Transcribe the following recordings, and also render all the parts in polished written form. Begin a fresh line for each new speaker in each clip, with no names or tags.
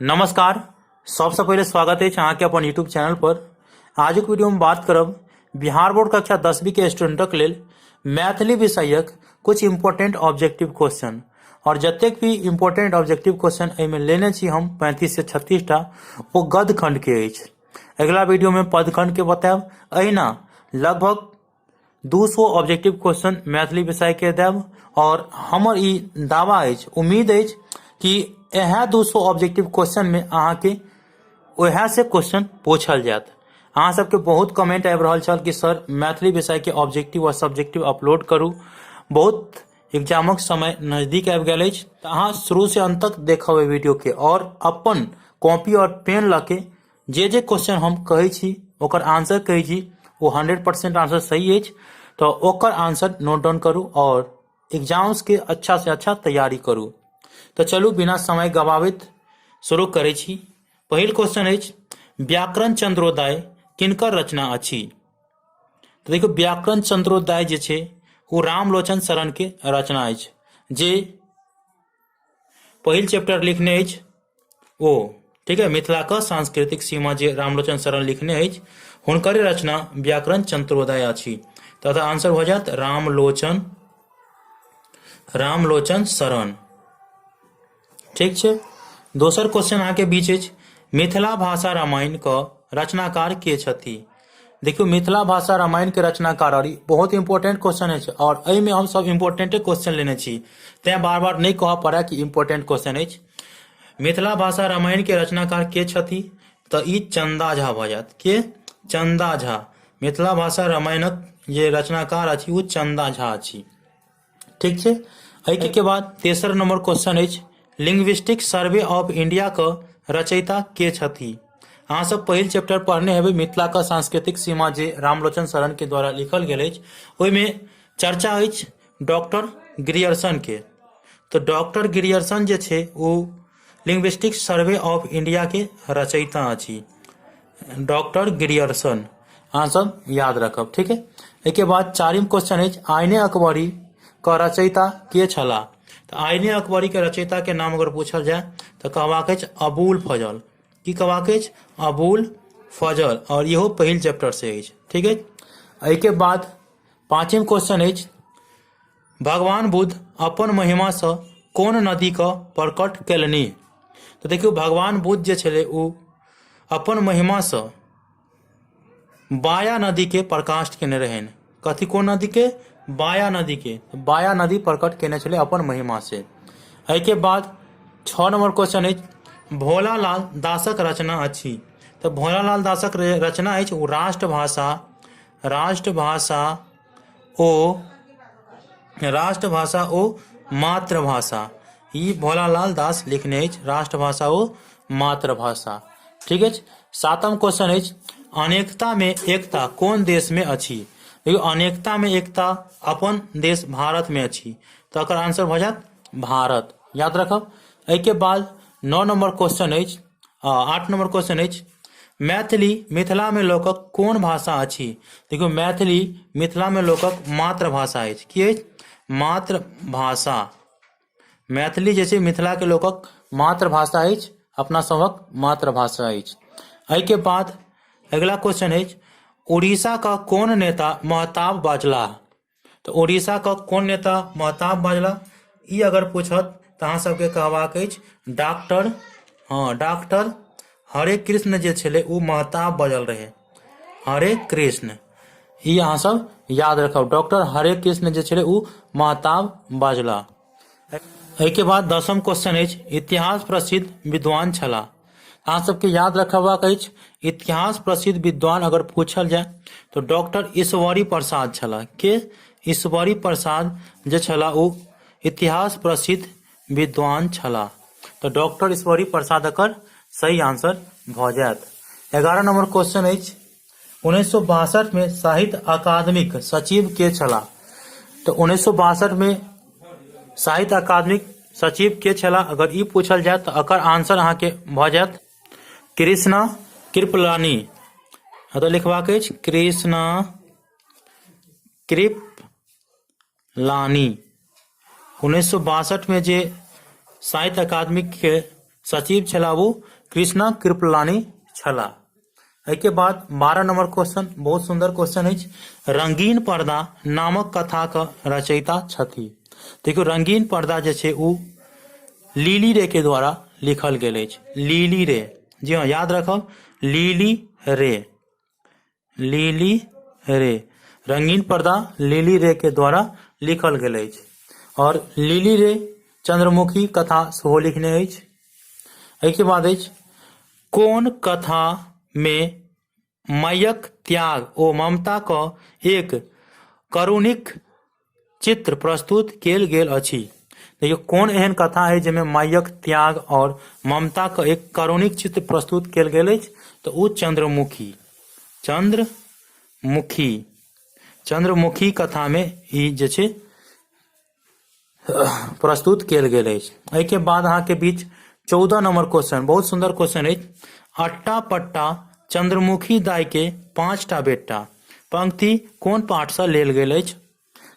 नमस्कार। सबसँ पहिले स्वागत अछि अहाँके अपन यूट्यूब चैनल पर। आजुक वीडियोमे बात करब बिहार बोर्ड कक्षा 10वीं के स्टूडेंटक लेल मैथिली विषयक कुछ इम्पोर्टेंट ऑब्जेक्टिव क्वेश्चन। और जतेक भी इम्पोर्टेंट ऑब्जेक्टिव क्वेश्चन एहिमे लेने छी हम 35 से 36 टा, ओ गद्य खंड के अछि। अगिला वीडियोमे पद खंड के बतायब। एहिना लगभग 200 ऑब्जेक्टिव क्वेश्चन मैथिली विषय के देब और हमर ई दावा अछि, उम्मीद अछि कि इएह 200 ऑब्जेक्टिव क्वेश्चन में अहाँके वएह से क्वेश्चन पूछल जायत। अहाँ सबके बहुत कमेंट आबि रहल छल कि सर मैथिली विषय के ऑब्जेक्टिव और सब्जेक्टिव अपलोड करू, बहुत एग्जामक समय नजदीक आबि गेल अछि। तऽ अहाँ शुरू से अंत तक देखब एहि वीडियो के और अपन कॉपी और पेन लऽ के जे जे क्वेश्चन हम कहै छी ओकर आंसर कहै छी, ओ 100% आंसर सही अछि तऽ ओकर आंसर नोट डाउन करू और एग्जाम्स के अच्छा से अच्छा तैयारी करू। तऽ चलू बिना समय गवाबैत शुरू करै छी। पहिल क्वेश्चन अछि, व्याकरण चंद्रोदय किनकर रचना अछि? तऽ देखियौ, व्याकरण चंद्रोदय जे छै ओ रामलोचन शरण के रचना अछि, जे पहिल चैप्टर लिखने अछि ओ, ठीक है, मिथिला का सांस्कृतिक सीमा जे रामलोचन शरण लिखने अछि हुनकर रचना व्याकरण चंद्रोदय अछि। तऽ आंसर हो जायत रामलोचन, रामलोचन शरण। ठीक छै। दोसर क्वेश्चन अहाँके बीच अछि, मिथिला भाषा रामायण क रचनाकार के छथि? देखियौ, मिथिला भाषा रामायण के रचनाकार, और ई बहुत इंपॉर्टेंट क्वेश्चन अछि और एहिमे हम सब इंपॉर्टेंटे क्वेश्चन लेने छी, तैं बार बार नहि कहऽ पड़य कि इंपॉर्टेंट क्वेश्चन अछि। मिथिला भाषा रामायण के रचनाकार के छथि? तऽ ई चंदा झा भऽ जायत। के? चंदा झा। मिथिला भाषा रामायणक जे रचनाकार अछि ओ चंदा झा अछि। ठीक छै। एहिके बाद तेसर नंबर क्वेश्चन अछि, लिंग्विस्टिक सर्वे ऑफ इंडिया के रचयिता के छथि? अहाँ सब पहिल चैप्टर पढ़ने हेबै, मिथिला के सांस्कृतिक सीमा जे रामलोचन शरण के द्वारा लिखल गेल अछि, ओहिमे चर्चा अछि डॉक्टर ग्रियर्सन के। तऽ डॉक्टर ग्रियर्सन जे छै ओ लिंग्विस्टिक सर्वे ऑफ इंडिया के रचयिता अछि, डॉक्टर ग्रियर्सन, अहाँ सब याद रखब। ठीक है। एहिके बाद चारिम क्वेश्चन अछि, आइने अकबरी के रचयिता के छलाह? तऽ आइने अकबरी के रचयिता के नाम अगर पूछल जाय तऽ कहबाक अछि अबुल फजल। की कहबाक अछि? अबुल फजल। और इहो पहिल चैप्टर से अछि। ठीक है। एहिके बाद पाँचम क्वेश्चन अछि, भगवान बुद्ध अपन महिमासँ कोन नदीके प्रकट केलनि? तऽ देखियौ, भगवान बुद्ध जे छलै ओ अपन महिमासँ बाया नदीके प्रकाश केने रहनि। कथी? कोन नदीके? बाया नदीके। बाया नदी प्रकट केने छलै अपन महिमासँ। एहिके बाद 6 नंबर क्वेश्चन अछि, भोलालाल दासक रचना अछि। तऽ भोलालाल दासक रचना अछि ओ राष्ट्रभाषा, राष्ट्रभाषा ओ राष्ट्रभाषा ओ मातृभाषा। ई भोलालाल दास लिखने अछि, राष्ट्रभाषा ओ मातृभाषा। ठीक अछि। सातम क्वेश्चन अछि, अनेकता में एकता कोन देश में अछि? देखियौ, अनेकता में एकता अपन देश भारत में अछि, तऽ एकर आंसर भऽ जायत भारत, याद रखब। एहिके बाद 9 नंबर क्वेश्चन अछि, 8 नंबर क्वेश्चन अछि, मैथिली मिथिला में लोकक कोन भाषा अछि? देखियौ, मैथिली मिथिला में लोकक मातृभाषा अछि। की अछि? मातृभाषा। मैथिली जे छै मिथिलाके लोकक मातृभाषा अछि, अपना सभक मातृभाषा अछि। एहिके बाद अगिला क्वेश्चन अछि, उड़ीसाके कोन नेता महताब बाजलाह? तऽ उड़ीसाके कोन नेता महताब बाजलाह, ई अगर पूछत तऽ अहाँ सबके कहबाक अछि डॉक्टर, हँ, डॉक्टर हरे कृष्ण जे छलै ओ महताब बाजल रहै, हरे कृष्ण। ई अहाँ सब याद रखब, डॉक्टर हरे कृष्ण जे छलै ओ महताब बाजला। एहिके बाद 10म क्वेश्चन अछि, इतिहास प्रसिद्ध विद्वान छलाह। अहाँ सबके याद रखबाक अछि, इतिहास प्रसिद्ध विद्वान अगर पूछल जाय तऽ डॉक्टर ईश्वरी प्रसाद छलाह। के? ईश्वरी प्रसाद जे छलाह ओ इतिहास प्रसिद्ध विद्वान छलाह। तऽ डॉक्टर ईश्वरी प्रसाद एकर सही आंसर भऽ जायत। 11 नंबर क्वेश्चन अछि, 1962 में साहित्य अकादमीक सचिव के छलाह? तऽ 1962 में साहित्य अकादमीक सचिव के छलाह, अगर ई पूछल जाय तऽ एकर आंसर अहाँके भऽ जायत कृष्णा कृपलानी। एतऽ लिखबाक अछि कृष्णा कृपलानी। 1962 में जे साहित्य अकादमी के सचिव छलाह ओ कृष्णा कृपलानी छलाह। एहिके बाद 12 नंबर क्वेश्चन, बहुत सुंदर क्वेश्चन अछि, रंगीन पर्दा नामक कथाक रचयिता छथि। देखियौ रंगीन पर्दा जे छै ओ लिली रे के द्वारा लिखल गेल अछि। लिली रे, जी हाँ याद रखब, लिली रे, लिली रे, रंगीन पर्दा लिली रे के द्वारा लिखल गेल अछि। और लिली रे चंद्रमुखी कथा सेहो लिखने अछि। एहिके बाद अछि कोन कथा मे मायक त्याग ओ ममता क एक करुणिक चित्र प्रस्तुत कयल गेल अछि। देखियौ कोन एहन कथा है जाहिमे मायक त्याग और ममता के एक करुणिक चित्र प्रस्तुत कयल गेल अछि, तऽ ओ चंद्रमुखी, चंद्रमुखी, चंद्रमुखी कथा मे ई जे छै प्रस्तुत कयल गेल अछि। एहिके बाद अहाँके बीच 14 नंबर क्वेश्चन, बहुत सुंदर क्वेश्चन अछि, अट्टा पट्टा चंद्रमुखी दाई के 5टा बेटा पंक्ति कोन पाठसँ लेल गेल अछि?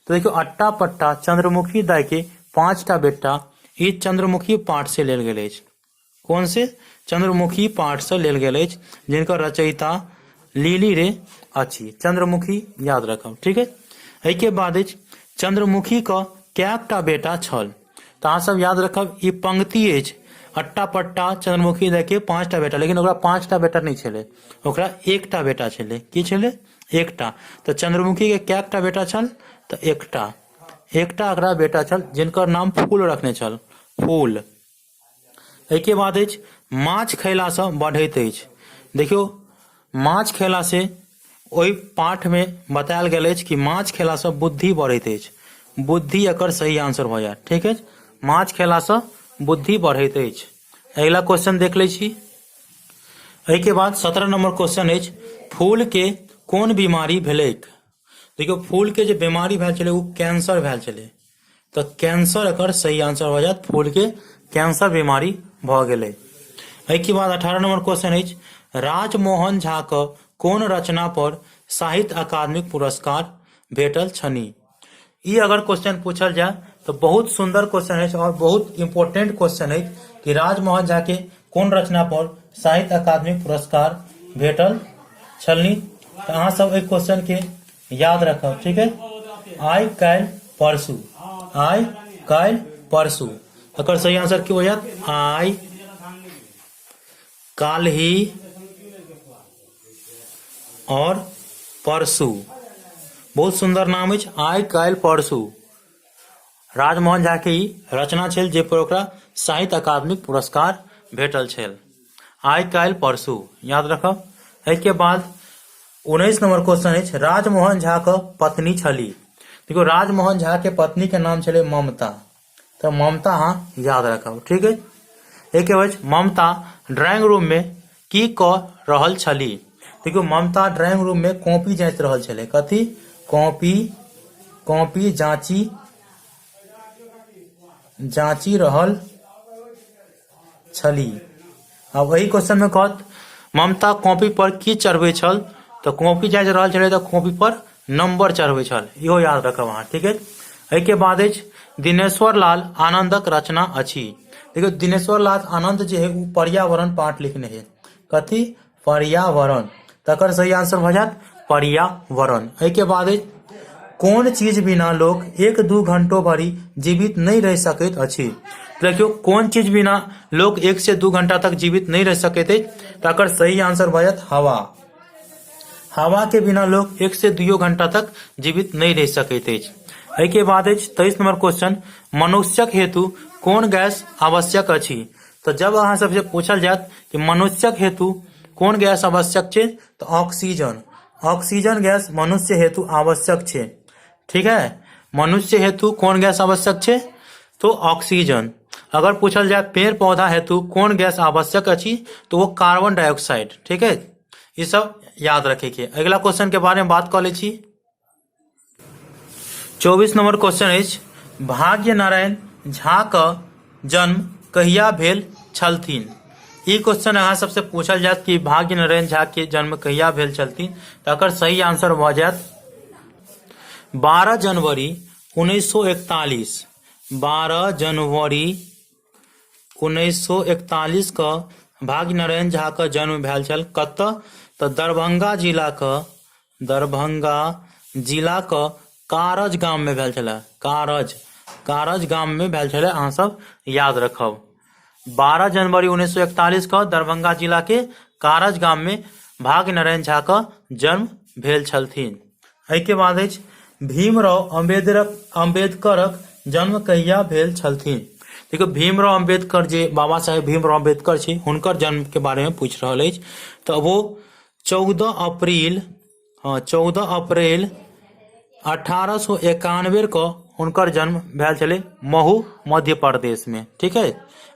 तऽ देखियौ अट्टा पट्टा चंद्रमुखी दाई के 5टा बेटा ई चंद्रमुखी पाठ से लेल गेल अछि। कोन से? चंद्रमुखी पाठ से लेल गेल अछि, जिनकर रचयिता लिली रे अछि। चंद्रमुखी याद रखब, ठीक है। एहिके बाद अछि चंद्रमुखी के कएकटा बेटा छल? तऽ अहाँ सब याद रखब ई पंक्ति अछि अट्टा पट्टा चंद्रमुखी दाई के 5टा बेटा, लेकिन ओकरा 5टा बेटा नहि छलै, ओकरा एकटा बेटा छलै। की छलै? एकटा। तऽ चंद्रमुखी के कएकटा बेटा छल? तऽ एकटा, एकटा ओकरा बेटा छल जिनकर नाम फूल रखने छल, फूल। एहिके बाद अछि माछ खयलासँ बढ़ैत अछि। देखियौ माछ खयलासँ ओहि पाठमे बतायल गेल अछि कि माछ खयलासँ बुद्धि बढ़ैत अछि। बुद्धि एकर सही आंसर भऽ जायत, ठीक अछि। माछ खयलासँ बुद्धि बढ़ैत अछि। अगिला क्वेश्चन देख लै छी। एहिके बाद 17 नंबर क्वेश्चन अछि फूलके कोन बीमारी भेलैक? देखियौ फूलके जे बीमारी भेल छलै ओ कैंसर भेल छलै, तऽ कैंसर एकर सही आंसर भऽ जायत, फूलके कैंसर बीमारी भऽ गेलै। एहिके बाद 18 नंबर क्वेश्चन अछि राजमोहन झा के कोन रचना पर साहित्य अकादमिक पुरस्कार भेटल छनि? ई अगर क्वेश्चन पूछल जाय तऽ बहुत सुंदर क्वेश्चन अछि और बहुत इम्पोर्टेंट क्वेश्चन अछि कि राजमोहन झा के कोन रचना पर साहित्य अकादमिक पुरस्कार भेटल छलनि। तऽ अहाँ सब एहि क्वेश्चन के याद रखब, ठीक है। आइ काल्हि परसू, आइ काल्हि परसू, एकर सही आंसर की हो जायत? आइ काल्हि और परसू। बहुत सुंदर नाम अछि आइ काल्हि परसू। राजमोहन झा के ई रचना छल जे पर ओकरा साहित्य अकादमिक पुरस्कार भेटल छल। आइ काल्हि परसू याद रखब। एहिके बाद 19 नंबर क्वेश्चन अछि राजमोहन झा के पत्नी छली। देखियौ राजमोहन झा के पत्नी के नाम छलै ममता, तऽ ममता अहाँ याद रखब, ठीक है। एहिके बाद ममता ड्राइंग रूम में की कऽ रहल छली? देखियौ ममता ड्राइंग रूम में कॉपी जाँच रहल छलै। कथी? कॉपी, कॉपी जाँची, जाँची रहल छली। आब एहि क्वेश्चन में कहत ममता कॉपी पर की चढ़बै छल? तऽ कॉपी जाँच रहल छलै तऽ कॉपी पर नंबर चढ़बै छल, इहो याद रखब अहाँ, ठीक है। एहिके बाद अछि दिनेश्वर लाल आनंदक रचना अछि। देखियौ दिनेश्वर लाल आनंद जे है ओ पर्यावरण पाठ लिखने है। कथी? पर्यावरण। तकर सही आंसर भऽ जायत पर्यावरण। एहिके बाद अछि कोन चीज बिना लोक 1-2 घंटो भरि जीवित नहि रहि सकैत अछि? देखियौ कोन चीज बिना लोक 1 से 2 घंटा तक जीवित नहि रहि सकैत अछि? तकर सही आंसर भऽ जायत हवा। हवा के बिना लोक 1 से 2 घंटा तक जीवित नहि रहि सकैत अछि। एहिके बाद अछि 23 नंबर क्वेश्चन, मनुष्यक हेतु कोन गैस आवश्यक अछि? तऽ जब अहाँ सबसे पूछल जायत कि मनुष्यक हेतु कोन गैस आवश्यक छै, तऽ ऑक्सीजन, ऑक्सीजन गैस मनुष्य हेतु आवश्यक छै, ठीक है। मनुष्य हेतु कोन गैस आवश्यक छै? तो ऑक्सीजन। अगर पूछल जाय पेड़ पौधा हेतु कोन गैस आवश्यक अछि, तो वो कार्बन डाइऑक्साइड, ठीक है। ई सब याद रखे के। अगला क्वेश्चन के बारे में बात कऽ लै छी। 24 नंबर क्वेश्चन अछि भाग्य नारायण झा के जन्म कहिया भेल छलथिन? ई क्वेश्चन अहाँ सबसे पूछल जायत कि भाग्य नारायण झा के जन्म कहिया भेल छलथिन, तकर सही आंसर भऽ जायत 12 जनवरी 1941, 12 जनवरी 1941 के भाग्य नारायण झा के जन्म भेल छल कतऽ? तऽ दरभंगा जिला के कारज गाम में भेल छलै। कारज कारज गाम में भेल छलै, अहाँ सब याद रखब। 12 जनवरी 1941 के दरभंगा जिला के कारज गाम में भाग्य नारायण झा के जन्म भेल छलथिन। एहिके बाद अछि भीमराव अम्बेडकरक जन्म कहिया भेल छलथिन? देखियौ, भीमराव अम्बेडकर जे बाबा साहेब भीमराव अम्बेडकर छै, हुनकर जन्म के बारे में पूछि रहल अछि। तऽ वो 14 अप्रैल, हाँ, 14 अप्रैल 1891 के हुनकर जन्म भेल छलै महू, मध्य प्रदेश में। ठीक है,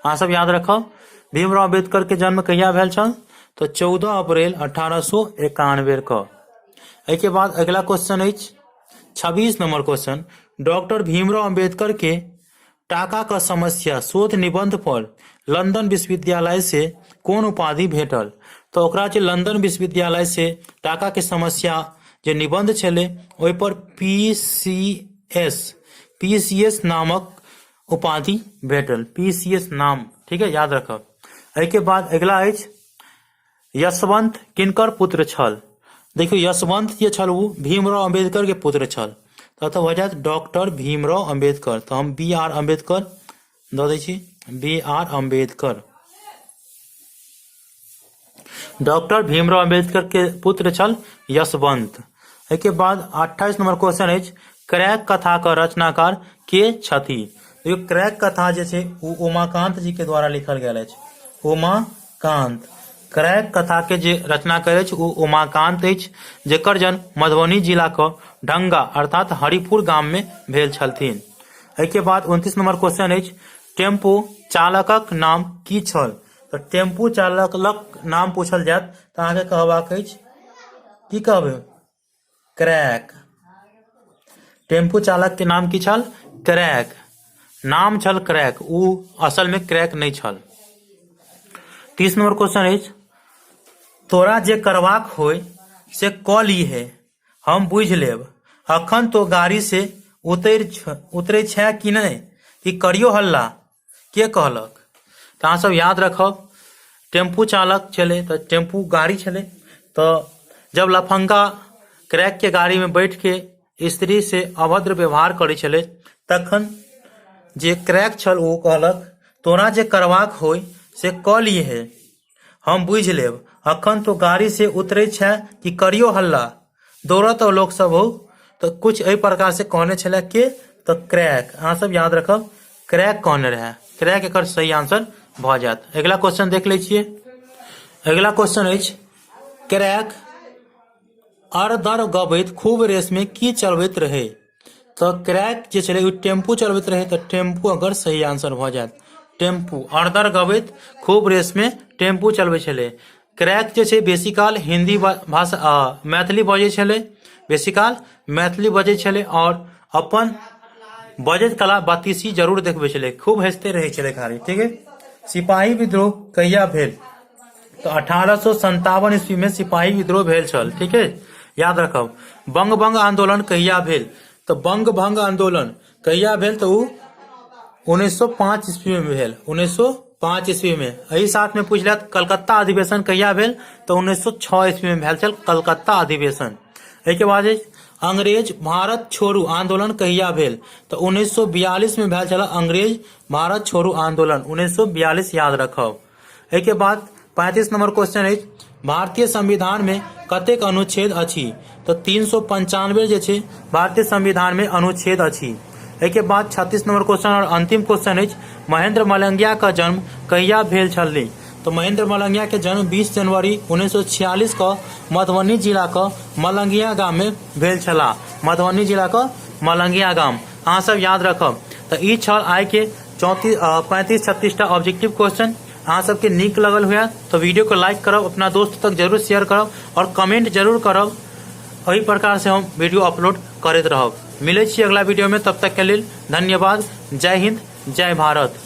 अहाँ सब याद रखब, भीमराव अम्बेडकर के जन्म कहिया भेल छल? तऽ 14 अप्रैल 1891 के। एहिके बाद अगिला क्वेश्चन अछि 26 number question, doctor Bhimrao Ambedkar के टाका का समस्या शोध निबंध पर लंदन विश्वविद्यालय से कोन उपाधि भेटल? तऽ ओकरा जे लंदन विश्वविद्यालय से टाका के समस्या जे निबंध छलै ओहि पर पी सी एस नामक उपाधि भेटल। पी सी एस नाम, ठीक है, याद रखब। एहिके बाद अगिला अछि, यशवंत किनकर पुत्र छल? देखियौ, यशवंत जे छल ओ भीमराव अम्बेडकर के पुत्र छल। तऽ एतऽ भऽ जायत डॉक्टर भीमराव अम्बेडकर। तऽ हम बी आर अम्बेडकर दऽ दै छी। बी आर अम्बेडकर, डॉक्टर भीमराव अम्बेडकर के पुत्र छल यशवंत। एहिके बाद 28 नंबर क्वेश्चन अछि, क्रैक कथा के रचनाकार के छथि? देखियौ, क्रैक कथा जे छै ओ उमाकांत जी के द्वारा लिखल गेल अछि। उमाकांत, क्रैक कथा के जे रचना करे अछि ओ उमाकांत अछि, जेकर जन्म मधुबनी जिला के ढंगा अर्थात हरिपुर गाम में भेल छलथिन। एहिके बाद 29 नंबर क्वेश्चन अछि, टेम्पू चालकक नाम की छल? तऽ टेम्पू चालकक नाम पूछल जायत तऽ अहाँके कहबाक अछि, की कहबै? क्रैक। टेम्पू चालक के नाम की छल? क्रैक। नाम छल क्रैक, ओ असल में क्रैक नहीं छल। 30 नंबर क्वेश्चन अछि, तोरा जे करबाक होय से कऽ लीहे, हम बुझि लेब। अखन तो गाड़ी से उतरै छै कि नहि कि करियो हल्ला? के कहलक? तऽ अहाँ सब याद रखब, टेम्पू चालक छलै तऽ टेम्पू गाड़ी छलै, तऽ जब लफंगा क्रैक के गाड़ी में बैठ के स्त्री से अभद्र व्यवहार करै छलै, तखन जे क्रैक छल ओ कहलक, तोरा जे करबाक होय से कऽ लीहे, हम बुझि लेब। अखन तो गाड़ी से उतरै छै कि करियो हल्ला? दौड़त लोक सब हो। तऽ कुछ एहि प्रकार से कहने छलै के? तऽ क्रैक। अहाँ सब याद रखब, क्रैक कहने रहै। क्रैक एकर सही आंसर भऽ जायत। अगिला क्वेश्चन देख लै छियै। अगिला क्वेश्चन अछि, क्रैक अरदर गबैत खूब रेस में की चलबैत रहे? तऽ क्रैक जे छलै ओ टेम्पू चलबैत रहै। तऽ टेम्पू अगर सही आंसर भऽ जायत। टेम्पू, अरदर गबैत खूब रेसमे टेम्पू चलबै छलै। क्रैक जे छै बेसी काल हिन्दी भाषा, मैथिली बजै छलै, बेसी काल मैथिली बजै छलै आओर अपन बजैत कला बत्तीसी जरूर देखबै छलै, खूब हँसिते रहै छलै खाली। ठीक है। सिपाही विद्रोह कहिया भेल? तऽ 1857 ईस्वी में सिपाही विद्रोह भेल छल। ठीक है, याद रखब। बंग भंग आंदोलन कहिया भेल? तऽ बंग भंग आंदोलन कहिया भेल? तऽ ओ 1905 ईस्वी में भेल, 1905 ईस्वी में। एहि साथ में पूछ लेत, कलकत्ता अधिवेशन कहिया भेल? तऽ 1906 ईस्वी में भेल छल कलकत्ता अधिवेशन। एहिके बाद अंग्रेज भारत छोड़ू आंदोलन कहिया भेल? तऽ 1942 में भेल छल अंग्रेज भारत छोड़ू आंदोलन, 1942, याद रखब। एहिके बाद 35 नंबर क्वेश्चन अछि, भारतीय संविधान में कतेक अनुच्छेद अछि? तऽ 395 जे छै भारतीय संविधान में अनुच्छेद अछि। एहिके बाद 36 नंबर क्वेश्चन और अंतिम क्वेश्चन अछि, महेंद्र मलंगिया का जन्म कहिया भेल छलै? तऽ महेंद्र मलंगिया के जन्म 20 जनवरी 1946 के मधुबनी जिला के मलंगिया गाम में भेल छलाह। मधुबनी जिला के मलंगिया गाम, अहाँ सब याद रखब। तऽ ई छल आइ के 34, 35, 36टा ऑब्जेक्टिव क्वेश्चन। अहाँ सबके नीक लगल हुए तो वीडियो को लाइक करब, अपना दोस्त तक जरूर शेयर करब और कमेंट जरूर करब। एहि प्रकार से हम वीडियो अपलोड करैत रहब। मिलै छी अगला वीडियो में, तब तक के लेल धन्यवाद। जय हिंद, जय भारत।